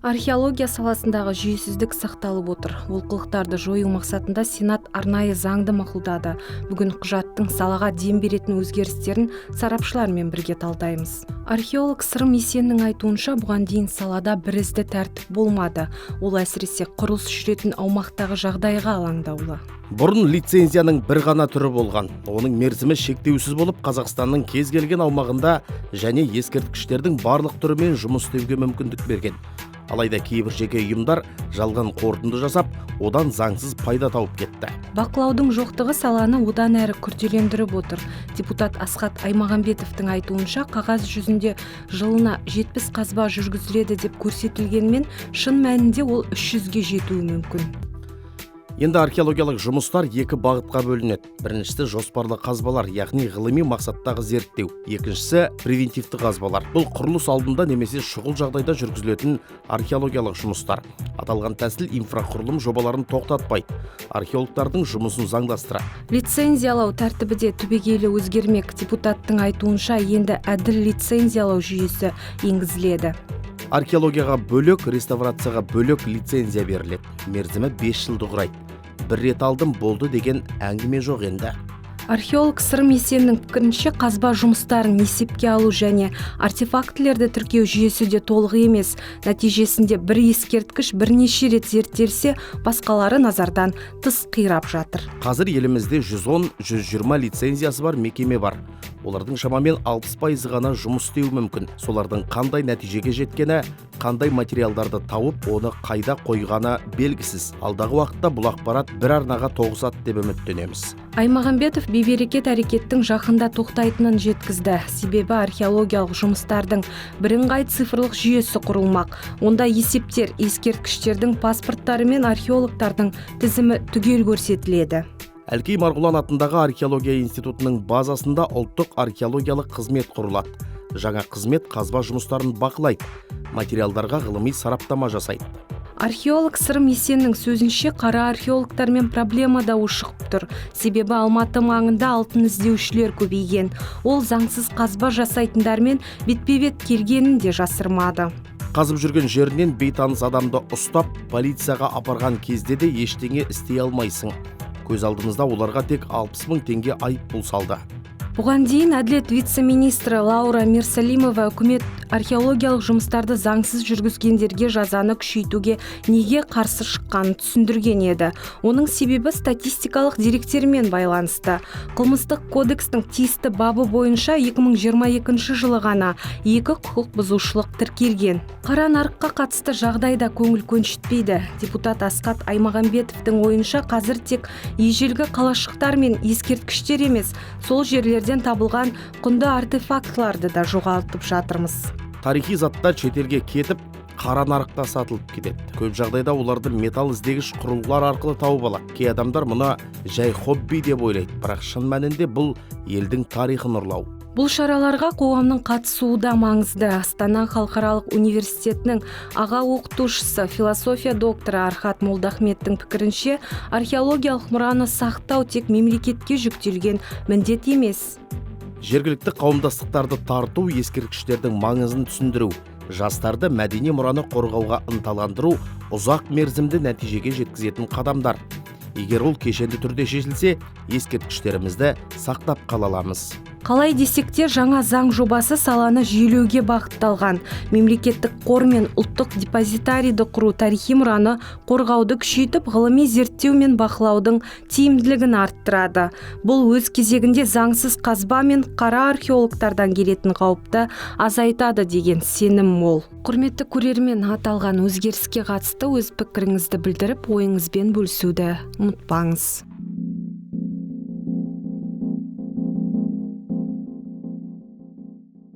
Археология саласындағы жүйесіздік сақталып отыр. Олқылықтарды жою мақсатында Сенат арнайы заңды мақұлдады. Бүгін құжаттың салаға дем беретін өзгерістерін сарапшылармен бірге талдаймыз. Археолог Сырым Есеннің айтуынша, бұған дейін салада бірізді тәртіп болмады. Ол әсіресе құрылыс жүретін аумақтағы жағдайға алаңдаулы. Бұрын лицензияның бір ғана түрі болған. Оның мерзімі шектеусіз болып, Қазақстанның кез келген аумағында және ескерткіштердің барлық түрімен жұмыс істеуге мүмкіндік берген. Алайда кейбір жеке ұйымдар жалған қорытынды жасап, одан заңсыз пайда тауып кетті. Бақылаудың жоқтығы саланы одан әрі күрделендіріп отыр. Депутат Асхат Аймағамбетовтің айтуынша, қағаз жүзінде жылына 70 қазба жүргізіледі деп көрсетілгенмен, шын мәнінде ол 300-ге жетуі мүмкін. Енді археологиялық жұмыстар екі бағытқа бөлінеді. Біріншісі – жоспарлы қазбалар, яғни ғылыми мақсаттағы зерттеу. Екіншісі – превентивті қазбалар. Бұл құрылыс алдында немесе шұғыл жағдайда жүргізілетін археологиялық жұмыстар. Аталған тәсіл инфрақұрылым жобаларын тоқтатпайды, археологтардың жұмысын заңдастырады. Лицензиялау тәртібі де түбегейлі өзгермек. Депутаттың айтуынша, енді әділ лицензиялау жүйесі енгізіледі. Археологияға бөлек, реставрацияға бөлек лицензия беріледі. Мерзімі 5 жылды құрайды. Бір рет алдым, болды деген әңгіме жоқ енді. Археолог Сырым Есеннің пікірінше, қазба жұмыстарын есепке алу және артефактілерді тіркеу жүйесі де толық емес. Нәтижесінде бір ескерткіш бірнеше рет зерттелсе, басқалары назардан тыс қирап жатыр. Қазір елімізде 110-120 лицензиясы бар мекеме бар. Олардың шамамен 60%-ы ғана жұмыс істеуі мүмкін. Солардың қандай нәтижеге жеткені, қандай материалдарды тауып, оны қайда қойғаны белгісіз. Алдағы уақытта бұл ақпарат бір арнаға тоғысады деп үміттенеміз. Аймағамбетов бейберекет әрекеттің жақында тоқтайтынын жеткізді. Себебі археологиялық жұмыстардың бірыңғай цифрлық жүйесі құрылмақ. Онда есептер, ескерткіштердің паспорттары мен археологтардың тізімі түгел көрсетіледі. Әлкей Марғұлан атындағы археология институтының базасында ұлттық археологиялық қызмет құрылады. Жаңа қызмет қазба жұмыстарын бақылайды, материалдарға ғылыми сараптама жасайды. Археолог Сырым Есеннің сөзінше, қара археологтармен проблема да ушығып тұр. Себебі Алматы маңында алтын іздеушілер көбейген. Ол заңсыз қазба жасайтындармен бетпе-бет келгенін де жасырмады. Қазып жүрген жерінен бейтаныс адамды ұстап, полицияға апарған кезде де ештеңе істей алмайсың. Көз алдымызда оларға тек 60 мың теңге айыппұл салды. Бұған дейін әділет вице-министрі Лаура Мирсалимова үкімет археологиялық жұмыстарды заңсыз жүргізгендерге жазаны күшейтуге неге қарсы шыққанын түсіндірген еді. Оның себебі статистикалық деректермен байланысты. Қылмыстық кодекстің тиісті бабы бойынша 2022 жылы ғана екі құқық бұзушылық тіркелген. Қара нарыққа қатысты жағдай да көңіл көншітпейді. Депутат Асхат Аймағамбетовтің ойынша, қазір тек ежелгі қалашықтар мен ескерткіштер емес, сол жерлерден табылған құнды артефактыларды да жоғалтып жатырмыз. Тарихи заттар шетелге кетіп, қара нарықта сатылып кетеді. Көп жағдайда оларды металл іздегіш құрылғылар арқылы тауып алады. Кей адамдар мұны жай хобби деп ойлайды, бірақ шын мәнінде бұл елдің тарихын ұрлау. Бұл шараларға қоғамның қатысуы да маңызды. Астана халықаралық университетінің аға оқытушысы, философия докторы Архат Молдахметтің пікірінше, археологиялық мұраны сақтау тек мемлекетке жүктелген міндет емес. Жергілікті қауымдастықтарды тарту, ескерткіштердің маңызын түсіндіру, жастарды мәдени мұраны қорғауға ынталандыру ұзақ мерзімді нәтижеге жеткізетін қадамдар. Егер ол кешенді түрде шешілсе, ескерткіштерімізді сақтап қала аламыз. Қалай десек те, жаңа заң жобасы саланы жүйелеуге бағытталған. Мемлекеттік қор мен ұлттық депозитарийді құру тарихи мұраны қорғауды күшейтіп, ғылыми зерттеу мен бақылаудың тиімділігін арттырады. Бұл өз кезегінде заңсыз қазба мен қара археологтардан келетін қауіпті азайтады деген сенім мол. Құрметті көрермен, аталған өзгеріске қатысты өз пікіріңізді білдіріп, ойыңызбен бөлісуді ұмытпаңыз.